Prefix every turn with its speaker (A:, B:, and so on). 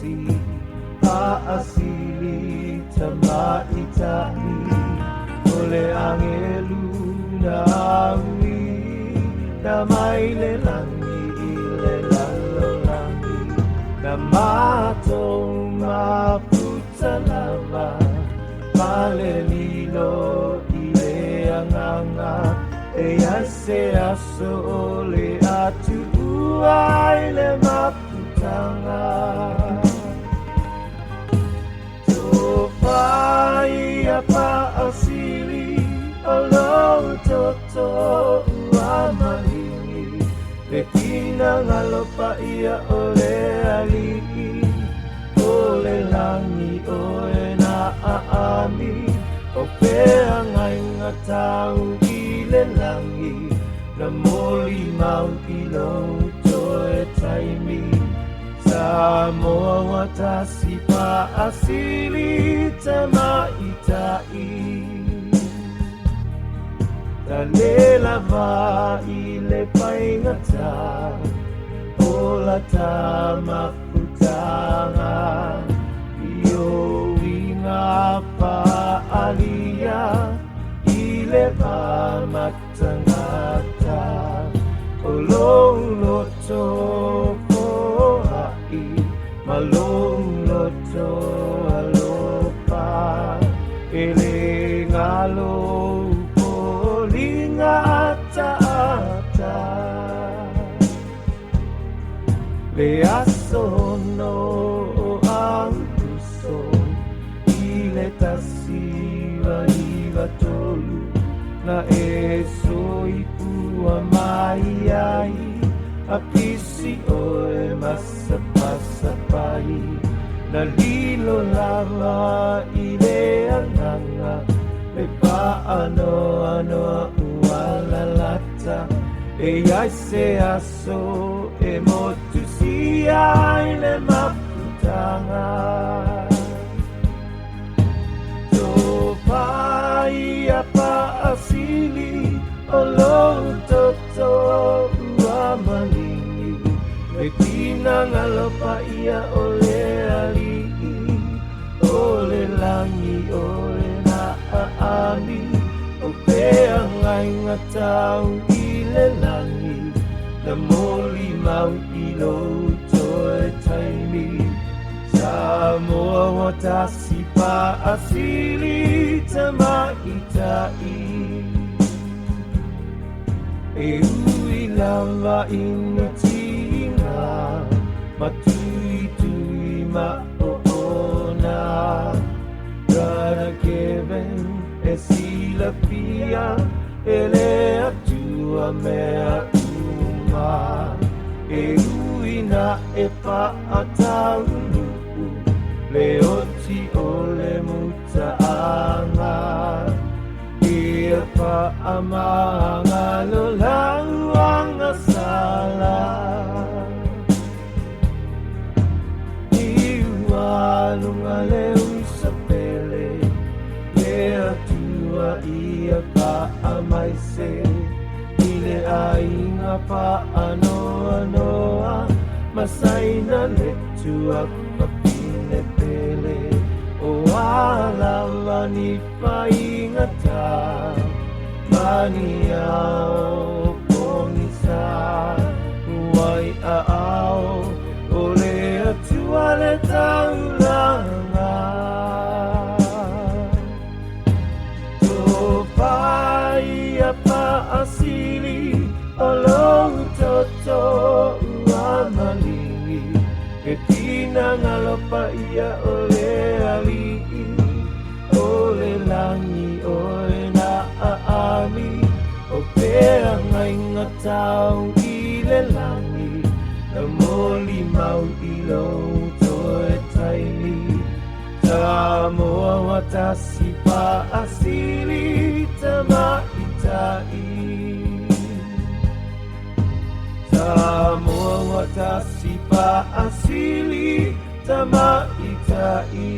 A: Tasi paasili tamaita'i O le agelu na aui na mai le lagi i le lalolagi Na matou mafuta lava ma le lilo i le agaga E ai se aso o le a tuua ai le mafutaga Tofaia paasili o lou toto ua maligi Le finagalo paia o le Alii O le lagi oe na aami O feagaiga tau i le lagi Na molimau i lou toe taimi Samoa ua tasi paasili tamaita'i Ta le lava i le faigata o la ta mafutaga I o uiga faaalia i le va ma tagata O lou loto foai ma lou loto alofa E le galo ou foliga ataata Le aso 6 o Aokuso i le 1993 Na e soifua mai ai a pisi oe ma sapasapai Na lilo lava i le agaga le faanoanoa ua lalata E i ai se aso e motusia ai le mafutaga Tofaia paasili o lou toto ua maligi Le finagalo paia o le Alii O le lagi oe na aami O feagaiga tau i le lagi Na molimau i lou toe taimi Samoa ua tasi paasili tamaita'i E ui lava ina tiga ma tuitui ma oona Brother Kevin e silafia e le Atua mea uma E ui naʻe faataunuu le oti o le mutaaga Ia faamagalo lau agasala I ualuga le uso pele Le Atua ia faamaise I le aiga faanoanoa Ma Saina le tuafafine pele O a lava ni faigata Ma ni ao pogisa Ua i aao o le Atua le taulaga Tofaia paasili o lou toto ua maligi E finagalo paia o le Alii O le lagi oe na aami O feagaiga tau i le lagi Na molimau i lou toe taimi Samoa ua tasi paasili tamaita'i Samoa ua tasi paasili tamaita'i.